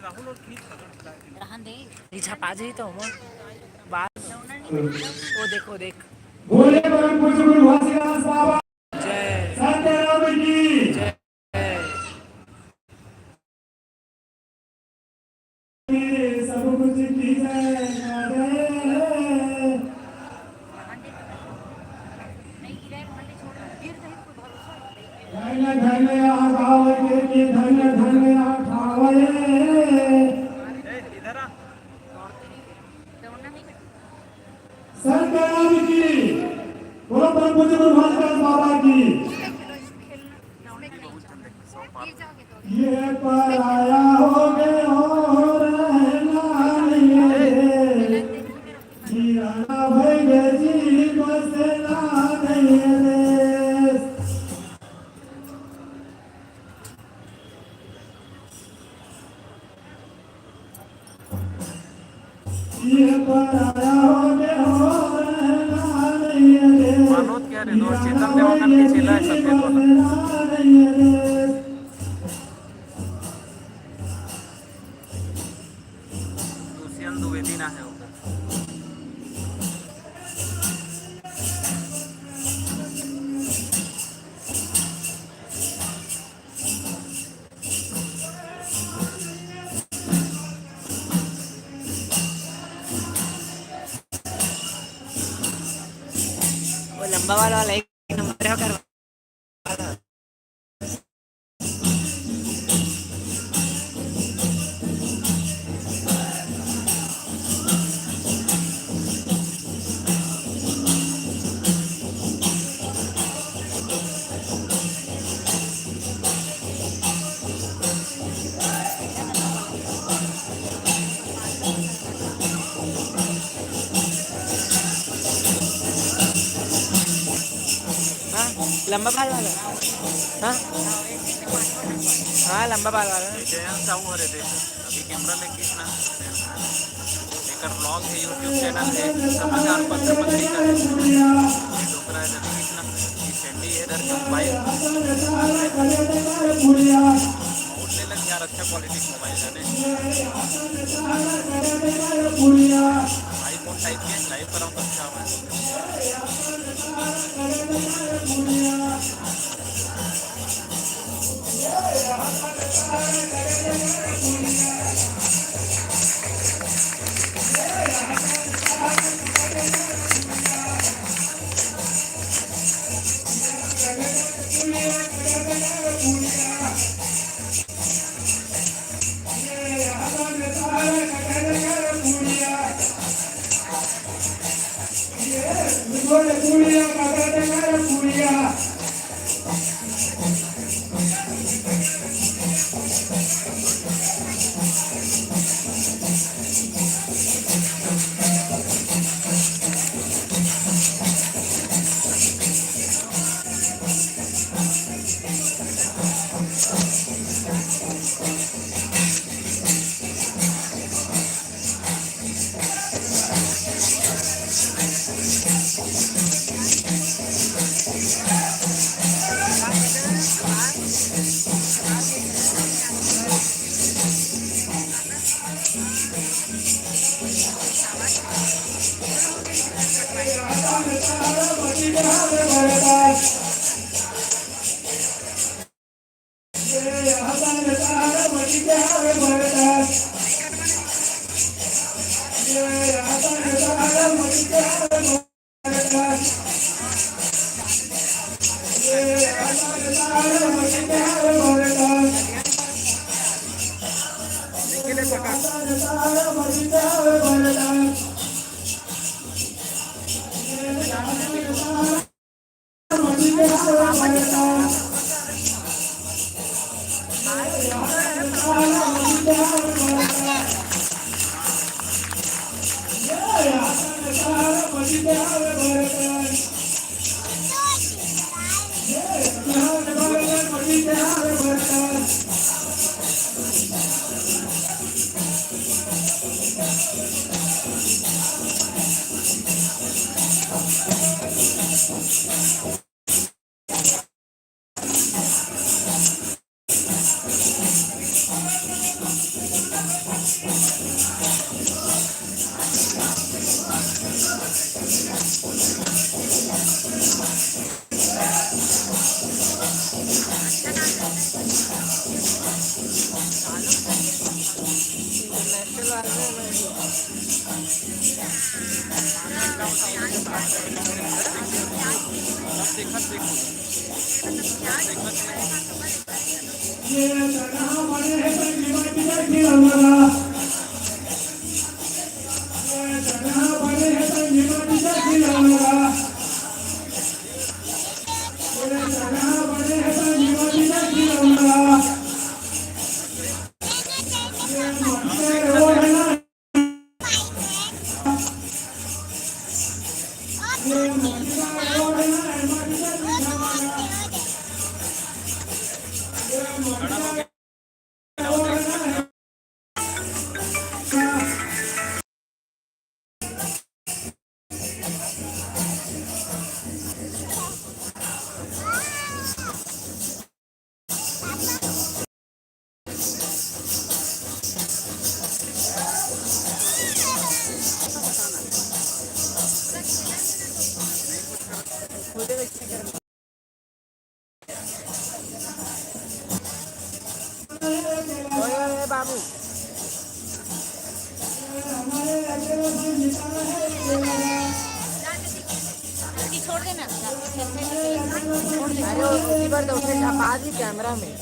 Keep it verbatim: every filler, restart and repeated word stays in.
रहन दे। ये छपा जाई तो हम बात। वो देखो, देख। बोले परम पूज्य गुरु घासीदास बाबा जय। सत्यनारायण की जय। सब कुछ की जय। धन्य धन्य आगावे के, के धन्य धन्य आठावे। संत राम की, बोलो परम पूज्य गुरु महाराज बाबा की। ये पराया हो गए हो, रहना नहीं है। जीराना भैया जी बसना नहीं है। ये पराया हो गए हो, रहना नहीं है। मानोद क्या रे, दो चेतन देवानंद के चेला है, सब देखो ना। दुष्यंत द्विवेदी ना है ओकर। वो लंबा वाला, वाला एक नंबर है ओकर। हाँ, लंबा बाल वाला। हाँ, हाँ, लंबा बाल वाला। जयंत साहू हरे दे, अभी कैमरा लेके इतना, एकर vlog है, YouTube channel है, समाचार पत्र पत्रिका है। ये डोकरा है, अभी इतना, ये सैंडी है, इधर के mobile। Mount ले लग यार, अच्छा quality mobile है ने। iPhone type के live कराऊँ तो अच्छा होगा। ओए, ओए, बाबू। छोड़ देना। अरे, वो उसी बार तो उठे, आप आ जी कैमरा में।